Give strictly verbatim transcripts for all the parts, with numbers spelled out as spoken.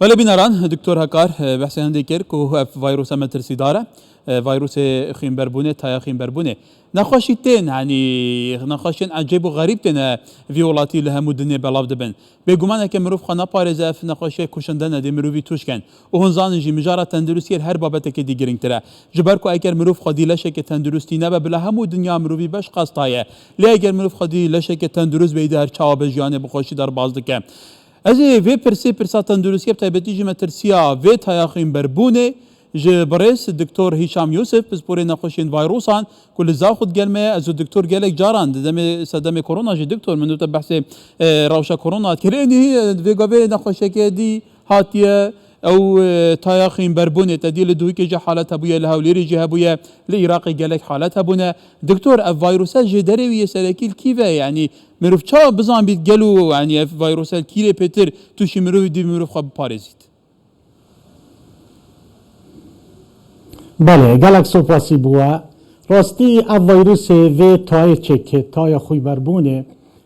Belê bîneran, Doktor Hekar, e, behsê hindê kir ku ev vayrusa metirsîdar e, e, vayrusê xwînberbûnê, taya xwînberbûnê. Nexweşî tên, yanî nexweşiyên ecêb û xerîb tên, e, vî welatî li hemû dinyê belav dibin. Bêguman eke mirov xwe neparêze, ev nexweşiyê kuşinde ne, dê mirovî tûş ken. Û hûn zanin jî mijara tenduristiyê li her babetekê dî girîngtir e. Ji ber ku eger mirov xwedî leşeke tenduristî nebe, bila hemû dinya mirovî beş qasta ye. Lê eger mirov xwedî leşeke tendurist be, îdî her çawa be jiyanê bi xweşî derbas dike. Ez ê vê pirsê, pirsa tenduristiyê, bi taybetî jî metirsiya vê taya xwînberbûnê ji birêz Doktor Hîşam Yûsif, pisporê nexweşiyên vayrosan ku li Zaxo digel me ye, ez û Doktor gelek caran di demê sedemê korona jî, Doktor, min û te behsê, e, rewşa korona kirinî, e, vê gavê nexweşeke dî hatiye, ew, e, taya xwînberbûnê, te dî li Duhokê jî halet hebûye, li Hewlêrê jî hebûye, li Iraqê gelek halet hebûne. Doktor, ev vayruse jêderê wî yê serekî li kî ve ye? Yanî mirov çawa bizanbît gelo, yanî ev vayruse li kî rê pêtir tûşî mirovî dî, mirov xwe biparêzît? Belê, gelek sopasî bû we. Rastî ev vayrusê vê tayê çêkê, taya xwînberbûnê,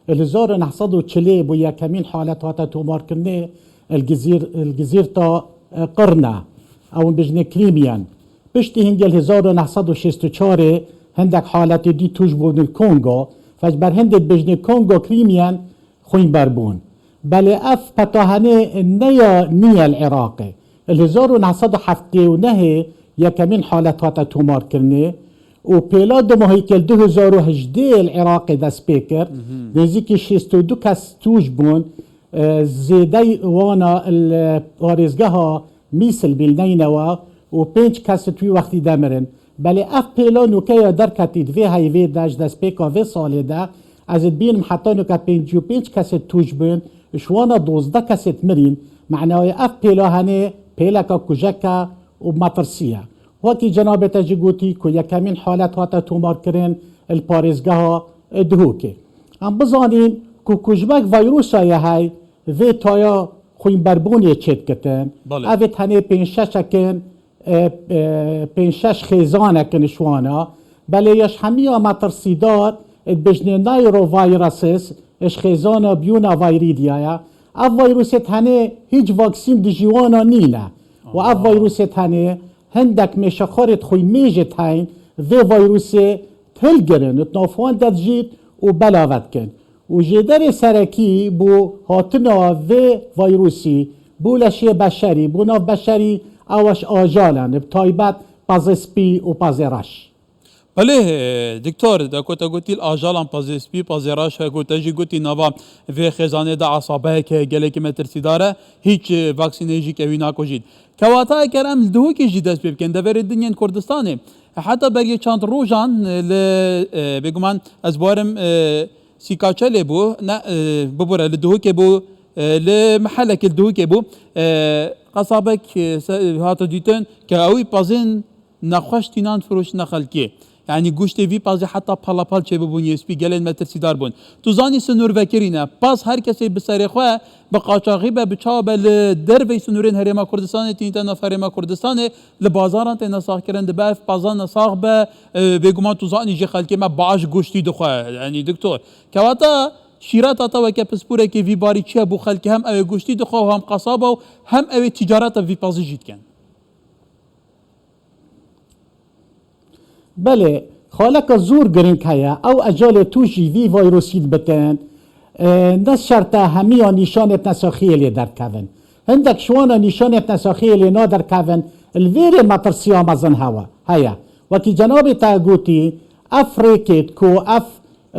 li hezar û neh sed û çilê bû yekemîn halet hate tomarkirinê, li Gizîr-, li Gizîrta, e, Qirne. Ew bijnê Krîmiyen. Piştî hingê li hezar û neh sed û şêst û çarê hindek haletê dî tûş bûn li Kongo. Fe ji ber hindê bijnê Kongo Krîmiyen xwînber bûn. Belê ev peta henê ne ya nî ye li Iraqê. Li hezar û neh sed û heftê û nehê yekemîn halet hate tomarkirinê û pêla dumahîkê li du hezar û hejdê li Iraqê dest pê kir. Mhm. Nêzîkî şêst û du kes tûş bûn. E, zêdey wana li parêzgeha Mîsilbî li Neynewa û pênc kes di wî wextî de mirin. Belê ev pêla nûke ya derketî di vê heyvê de ji destpêka vê salê de, ez dibînim heta nûke pêncî û pênc kesê tûş bin, ji wana dozdeh kesê mirîn. Manayê ev pêla henê pêleka kujek e û metirsî ye. Wekî cenabê te jî gotî ku yekemîn halet hate tomarkirin li parêzgeha Duhokê. Em bizanîn ku kujmek vayrusa ye hey vê taya xwînberbûnê çêdikitin. Belê. Ev ê tenê pênc şeşek in, e, e, pênc şeş xêzanek in ji wana. Belê ya ji hemiya metirsîdar, e, dibêjinê nairoviruses, e, ji xêzana Bionaviridae ye. Ev vayrusê tenê hîç vaksîn dijî wana nîne. Û ev vayrusê tenê hindek mêşexwarê xwînmêjê heyîn vê vayrusê hilgirin, di nav wan de dijît û belave dikin. Û jêderê serekî bo hatina vê vayrusî bo leşê beşerî, bo nav beşerî, ew ji ajalan, bi taybet pezê spî û pezê reş. Belê, e, doktor, de ku te gotî li ajalan pezê spî, pezê reş, ku te jî gotî nava vê xêzanê de esabeyeke gelekî metirsîdar e, hîç, e, vaksînê jî kevî nakujît. Kewata eger em li Duhokê jî dest pê bikin, deverê din yên Kurdistanê, heta beriyê çand rojan, e, li, e, bêguman ez bawerim, e, Sîkaçelê bû, ne, e, bibûre, li Duhokê bû, e, li mihelekê li Duhokê bû. E, qesabek, e, se-, hate dîtin ke ewî pezên nexweş tînan firoştine xelkê. Yanî goştê vî pezê heta palapal çêbibûn, yê spî gelên metirsîdar bûn. Tu zanî sinûr vekirî ne. Pez her kesê bi serê xwe, bi qaçaxî be, bi çawa be, li derveyî sinûrên Herêma Kurdistanê tînîte nav Herêma Kurdistanê, li bazaran têne saxkirin, dibe ev pezan ne sax be, e, bêguman tu zanî jî xelkê me baş goştî dixwe, yanî doktor. Kewata şîreta te weke pisporekê vî barî çi ye bo xelkê, hem ew ê goştî dixwe û hem qesaba û hem ew ê tîcareta vî pezî jî dikin? Belê, xaleka zor girîng heye. Ew ejalê tûşî vî vayrosî dibitin, e, ne şert e hemiya nîşanê nesaxiyê lê derdikevin. Hindek ji wana nîşanê nesaxiyê lê naderkevin, li vê rê metirsiya mezin hewa heye. Wekî cenabê te gotî, ev rêkêt ku ev,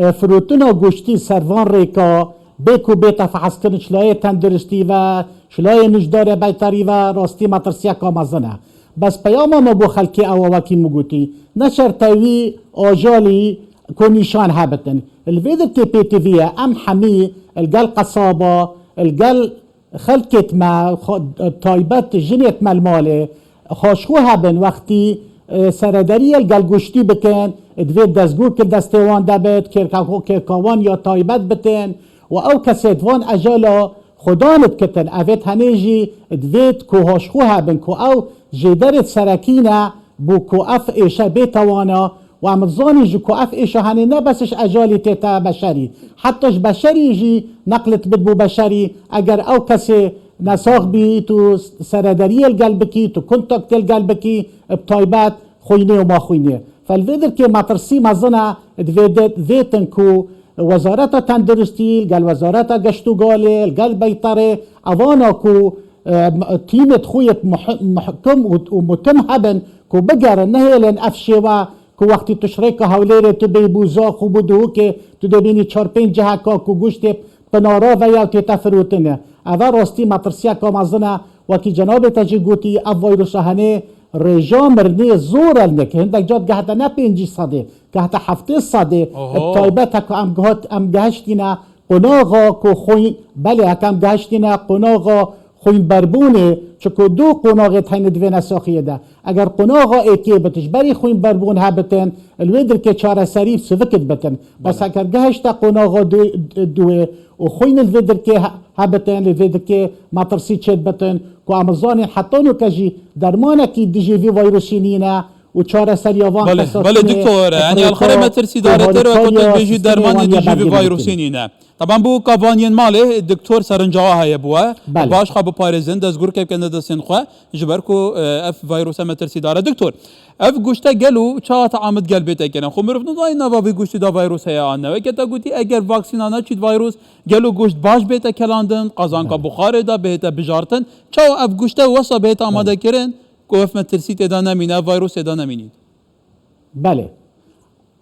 e, firotina goştî ser van rêka bê ku bête fehezkirin ji layê tenduristî ve, ji layê nûjdarê beyterî ve, rastî metirsiyeka mezin e. Bes peyama me bo xelkê ew e, wekî min gotî, ne şert e wî ajalî ku nîşan hebitin. Li vê dirkê pêtivî ye, em hemî li gel qesaba, li gel xelkêt me, xwe-, taybet jinêt me li malê, xweşxwe hebin, wextî, e, seredariyê li gel goştî bikin, divê destgûr ki destê wan de bit, kêrka-, kêrka wan ya taybet bitin û ew kesêt van ejala xudan dikitin. Evêt henê jî divêt ku xweşxwe hebin, ku ew jêderêt serekî ne, bo ku ev êşe bête wana û em dizanîn jî ku ev êşa henê ne bes ji ejalî tête beşerî, heta ji beşerî jî neqlit bit bo beşerî, eger ew kesê nesax bî, tu seredariyê li gel bikî, tu kontaktê li gel bikî, bi taybet xwînê û maxwînê. Fe li vê dirkê metirsî mezin e, divê de-, vêtin ku Wezareta Tenduristî, li gel Wezareta Geşt û Galê, li gel beyterê, evana ku, e, tîmê xwe yê muh-, muhkim û, û mutim hebin ku bigerin, nehêlin ev şêwe ku wextî tu ji rêka Hewlêrê tu bêyî bû Zax û bû Duhokê, tu dê bînî çar pênc ciheka ku goştê pinara ve ya tête firotine. Eve rastî metirsiyeka mezin e, wekî cenabê te jî gotî, ev vayrusa henê rêja mirinê zor e li nik. Hindek ca digehte ne pêncî sedê, gehte heftê sedê. Oho. Bi taybet heke em gihat-, em gehiştîne qonaxa ku xwîn, belê, heke em gehiştîne qonaxa xwînberbûnê, çiku du qonaxê heyne di vê nesaxiyê de. Eger qonaxa êkê bi tişberî xwînberbûn hebitin, li wê dirkê çareserî sivikit bitin. Bes Belê. eger gehişte qonaxa du-, duê û xwîn li vê dirkê he-, hebitin, li vê dirkê metirsî çêdibitin, ku em zanîn heta nuke jî dermanekî dijî vî vayrusî nîne û çareseriya van Belê, kesa belê, tune doktor, e, yanî alxerê prêka metirsî û dare te ro, harîkariya kotê bêjî sistemê dermanê wan ya dijî vî bergirî vayrusî bikin. nîne. Taban bû kavaniyên malê, doktor serincawa heye bû e. Belê. Baş xwe biparêzin, destgûrkê bikene destên xwe, ji ber ku, e, ev vayrusa metirsîdar e. Doktor, ev goşte gelo çawa te amid gel bête kirin? Xwe mirov nizanî nava vê goştê de vayrus heye an ne. Weke te gotî, eger vaksîna neçît vayrus, gelo goşt baş bête kelandin, qazanka Belê. buxarê de bihête bijartin. Çawa ev goşte wesa bihête amade Belê. kirin, ku ev metirsî tê de nemîne, ev vayrus tê de nemînî? Belê.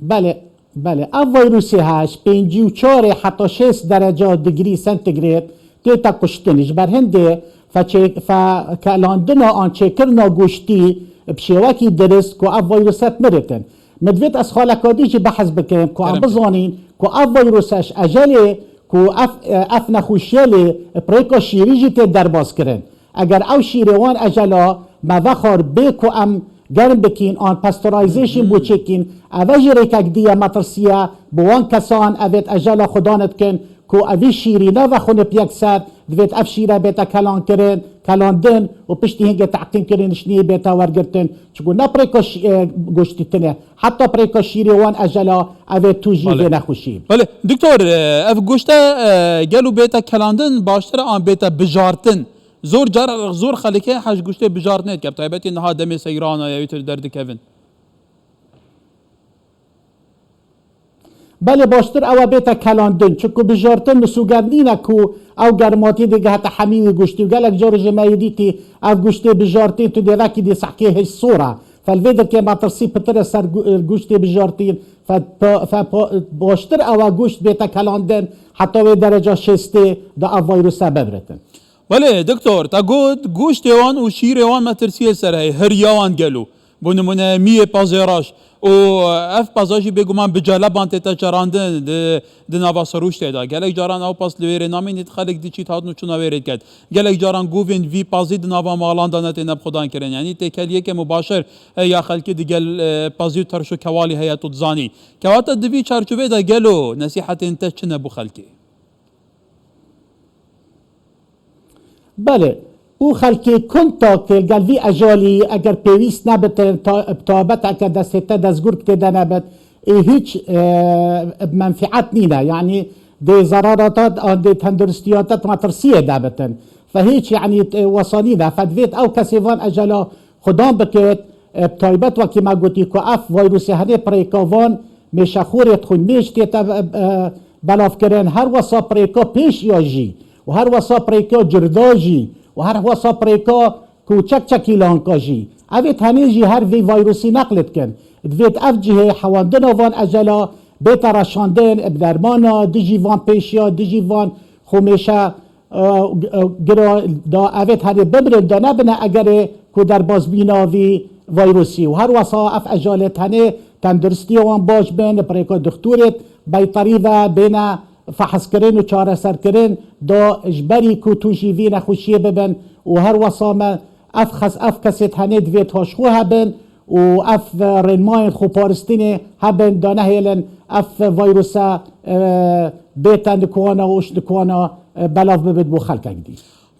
Belê, belê. Ev vayrusê he ji pêncî û çarê heta şêst dereca digrî sentigrêd tête kuştin. Ji ber hindê fe çê-, fekelandina an çêkirina goştî bi şêwekî dirist ku ev vayruse mirêtin. Min divêt ez xaleka dî jî behs bikim ku em Kerem. bizanîn ku ev vayruse ji ecelê ku ev, ev nexweşiye lê bi rêka şîrî jî tê derbas kirin. Eger ew şîrê wan ecela me vexwar bê ku em germ bikîn, an pasteurization bû çêkîn, eve jî rêkek dî ye metirsî ye, bi wan kesan evêt ecela xwedan dikin ku evî şîrî neve xunip yekser, divêt ev şîre bête kelan kirin, kelandin û piştî hingê teqîm kirin, şiniyê bête wergirtin. Çiku ne bi rêka şî-, e, goştî tine, heta bi rêka şîrê wan ecela evê tû jî Belê. vê nexweşî. Belê, doktor, e, ev goşte, e, gelo bête kelandin baştir e an bête bijartin? Zor car, zor xelkê hej goştê bijartinê dike, bi taybetî niha demê seyrana ye, wî tê derdikevin. Belê, baştir ew e bête kelandin. Çiku bijartin misûger nîne ku ew germatî digihete hemî wî goştî. Gelek car ji me yê dîtî ev goştê bijartî tu dê vekî dî sehkê hêj sor e. Fe li vê dirkê metirsî pitir e ser gu-, goştê bijartî. Fe pa-, fe pa-, baştir ew e goşt bête kelandin heta wê dereca şêstê da ev vayruse bibiritin. Belê, doktor, te got, goştê wan û şîrê wan metirsiyê ser heye, hiriya wan gelo. Bo nimûne, miyê pazê reş. Û ev paza jî bêguman bi celeban tête çerandin di, di nava sirûştê de. Gelek caran ew pas li wêrê namînît, xelk diçît hatin û çûna wêrê diket. Gelek caran govên vî pazî di nava malan de ne têne bixwedan kirin. Yanî têkeliyeke mubaşir heye ya xelkê digel, e, pazî û terş û kewalî heye, tu dizanî. Kewata di vî çarçovê de gelo nesîhetên te çi ne bo xelkê? Belê. Û xelkê kontak li gel vî ejalî eger pêwîst nebitin, ta-, bi taybet eger destê te destgûrk tê de nebit, ê hîç, e, menfîet nîne. Yanî dê zerara te an dê tenduristiya te metirsiyê de bitin. Fe hîç, yanî, e, wesa nîne. Fe divêt ew kesê van ecela xudan bikit, e, bi taybet wekî me gotî ku ev vayrusê henê pirêka van mêşexorê xwîn mêş tête, e, e, belavkirin, her wesa pirêka pêşiya jî û her wesa pirêka girda jî û her wesa pirêka ku çek çekîlanka jî. Evê tenê jî her vê vayrusî neql dikin. Divêt ev cihê hewandina van ecela bête reşandin, bi dermana dijî van pêşiya, dijî van xwemêşe, e, g-, e, gira da evê tenê bimirin, da nebine egerê ku derbasbîna vî vayrusî. Û her wesa ev ejalê tenê tenduristiya wan baş bin, bi rêka dixtorê beytarî ve bêne fehskirin û çareserkirin, da ji berî ku tu jî vî nexweşiyê bibin û her wesa me ev xes-, ev kesê tenê divêt haşxwe hebin û ev rênmayên xweparistinê hebin, da nehêlin ev vayruse, e, bête nikwana û ji nikwana, e, belav bibit bo xelkek dî.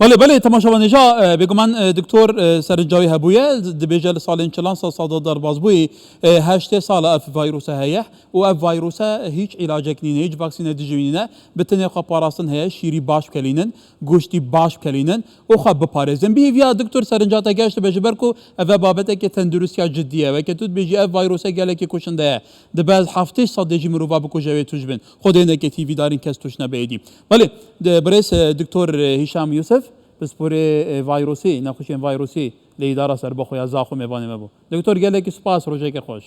Belê, belê, temaşevanê ja, e, bêguman, e, doktor, e, serinca wî hebûye, dibêje li salên çilan sed, sed derbazbûyî, e, heştê sal e ev vîruse heye û ev vîruse hîç îlacek nîne, hîç vaksîne dijî wî nîne, bi tenê xwe parastin heye, şîrî baş bikelînin, goştî baş bikelînin û xwe biparêzin. Bi hêviya doktor serinca te geştibe ji ber ku ev e babeteke tenduristiya cidî ye. Weke tu dibêjî ev vîruse gelekî kuşinde ye. Dibe ez heftê sedê jî mirova bikuje wê tûj bin. Xwedê neke tîvîdarîn kes tûj nebe êdî. Belê, di-, birêz, e, doktor, e, Hîşam Yûsif, pisporê, e, vîrusî, nexweşiyên vîrusî li îdara serbixwe ya Zaxo mêvanê me bû. Doktor, gelekî spas, rojeke xweş.